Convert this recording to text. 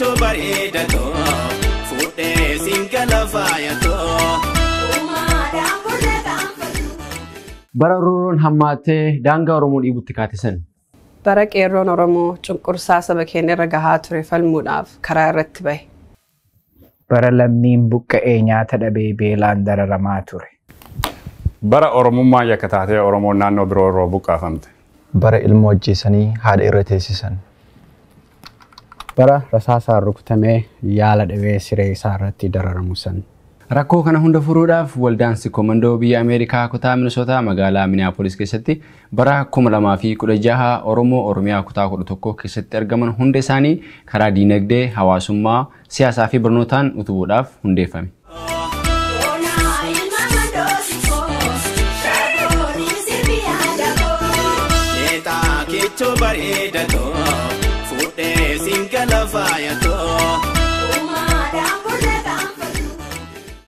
Kichoo bareedatoo fuudhee siin faayatoo. Bara roorroon hammaatee daangaa Oromoo dhiibutti kaatisan. Bara qeerroon Oromoo cunqursaa saba keenya irra gahaa ture falmuudhaaf karaa irratti bahe. Bara lammiin buqqa'ee nyaata dhabee beelaan dararamaa ture. Bara Oromummaa yakka taatee Oromoon naannoo biroo irraa buqqaafamte. Bara ilmoo ajjeesanii haadha irra teessisan. Bara rasaasaan rukutamee yaala dhabee siree isaa irratti dararamu san. Rakkoo kana hunda furuudhaaf waldaan Sikkoo biyya Ameerikaa kutaa Minisootaa magaalaa Minneapolis keessatti bara 2016 Oromoo Oromiyaa kutaa 11 keessatti argaman hunda isaanii karaa diinagdee, hawaasummaa, siyaasaa fi barnootaan utubuudhaaf hundeeffame. Leexaa kichoo bareedatoo fuudhee siin faayatoo.